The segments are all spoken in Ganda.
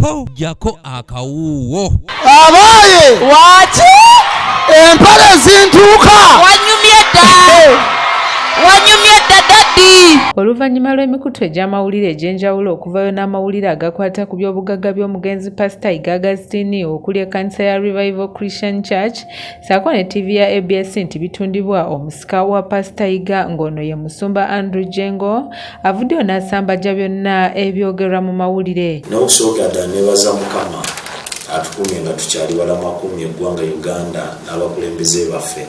Ho, akawuuwo. Abaaye! Waki? Empale zintuuka! Wanyumye dda! Wanyumye dda daddy! Oluvannyuma lw'emikutu egy'amawulire egy'enjawulo okuvaayo n'amawulire agakwata ku by'obugagga by'omugenzi Pasita Yiga Augustine okuli ekkanisa ya Revival Christian Church ssaako ne ttiivi ya ABS nti bitundibwa omusika wa Pasita Yiga ng'ono ye musumba Andrew Jengo avuddeyo n'asambajja byonna ebyogerwa mu mawulire. N'okusookera ddala nebaza Mukama atukuumye nga tukyali balamu, akuumye eggwanga Uganda n'abakulembeze baffe.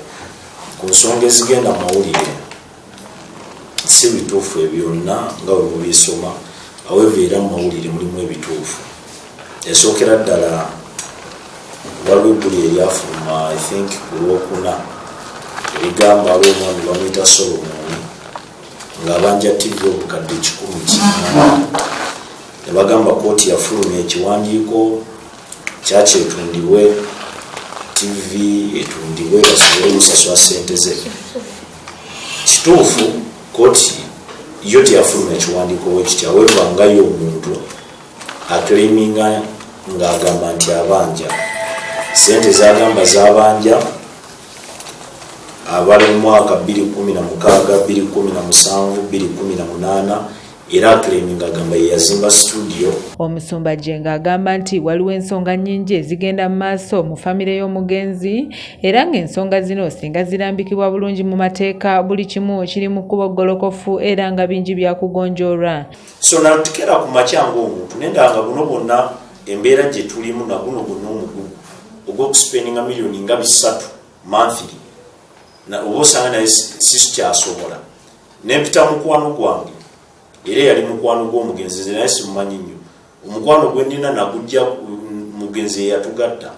Ku nsonga ezigenda mu mawulire, si bituufu ebyonna nga bwe mubisoma. However, era mu mawulire mulimu ebituufu. Esookera ddala, waliwo egguli eryafuluma, I think ku Lwokuna, erigamba waliwo omwami bamuyita Solomoni ng'abanja TV obukadde 180, ne bagamba kooti yafulumya ekiwandiiko kyakyetundibwe, TV etundibwe basobole okusasula sente ze. Kituufu, kooti yo teyafulumya ekiwandiiko bwekityo. However, ngayo omuntu aclaiminga ng'agamba nti abanja sente zagamba zabanja abala mu mwaka 2016, 2017, 2018, era aclaiminga agamba ye yazimba studio. Omusumba Jengo agamba nti waliwo ensonga nnyingi ezigenda mu maaso mu famire y'omugenzi era ng'ensonga zino singa zirambikibwa bulungi mu mateeka, buli kimu kiri mu kkubo ggolokofu era nga bingi byakugonjoolwa. So natukera ku makya ng'omuntu nendaba nga buno bwonna embeera gye tulimu naguno gwonna omugugu ogw'okuspendinga miliyoni nga 300 monthly oba osanga naye sikyasobola. Nempita mukwano gwange, era eyali mukwano gw'omugenzi, nze naye simumanyi nnyo, omukwano gwe nnina nagujja mugenzi eyatugatta,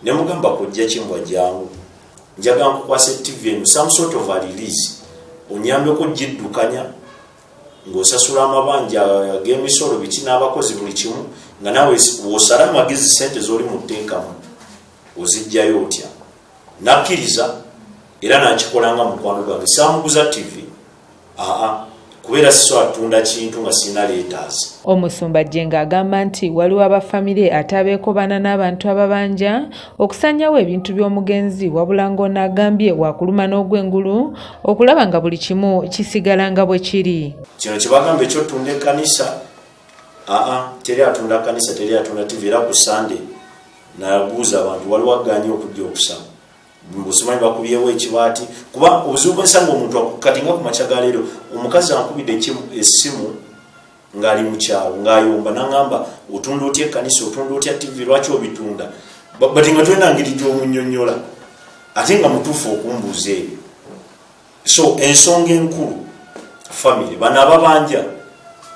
ne mugamba, "Kojja Kimbwa, jangu, njagala nkukwasa TV eno, some sort of a release, onyambeko giddukanya ng'osasula amabanja ag'emisolo biki n'abakozi buli kimu, nga naawe bw'osala amagezi sente z'oli mu tteekamu ozijjayo otya." Nakkiriza era nakikola nga mukwano gwange. Saamuguza TV, aa, kubeera sisobola tunda kintu nga sirina letters. Omusumba Jengo agamba nti waliwo abafamire ate abeekobana n'abantu ababanja okusanyawo ebintu by'omugenzi, wabula ng'ono agambye wakuluma n'ogw'engulu okulaba nga buli kimu kisigala nga bwe kiri. Kino kyebagamba ekyotunda ekkanisa, aa, teri atunda kanisa, teri atunda TV. Era ku Sande nabuuza abantu, waliwo aganye okujja okusaba, mbusimanyi bakubyewo ekibaati, kuba obuzibu bwensanga omuntu kati nga ku makya ga leero omukazi ankubidde essimu ng'ali mu kyalo ng'ayomba, naŋŋamba, "Otunda otya ekkanisa? Otunda otya TV? Lwaki obitunda?" But nga tolina ngeri gy'omunnyonnyola, ate nga mutuufu okumbuuza ebyo. So ensonga enkulu, famire bano ababanja,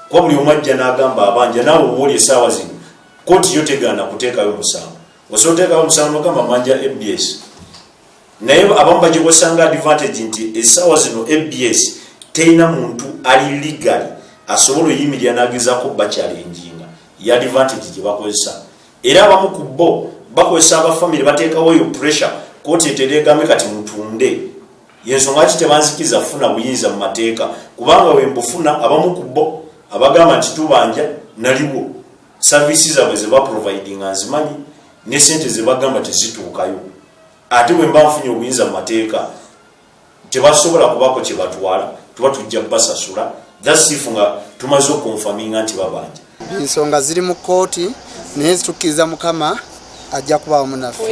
kuba buli omu ajja n'agamba abanja, naawe oba oli esaawa zino kooti yo tegaana kuteekayo musango. Osobola oteekayo omusango nogamba manja ABS, naye abamu bagikozesanga advantage nti essaawa zino ABS terina muntu ali legally asobola oyimirira n'agezaako bachallenginga. Ye advantage gye bakozesa, era abamu ku bo bakozesa abafamire, bateekawo eyo pressure kooti etereegambe kati mutunde. Yensonga ki tebanzikiriza kufuna buyinza mu mateeka, kubanga wembufuna abamu ku bo abagamba nti tubanja naliwo service zaabwe zebaprovidinga nzimanyi, ne sente zebagamba tezituukayo. Ate bwe mba nfunye obuyinza mu mateeka, tebasobola kubako kyebatwala, tuba tujja basasula. That's if nga tumaze okuconfirminga nti babanja. Ensonga ziri mu kkooti, naye zitukkiriza Mukama ajja kuba wamu naffe.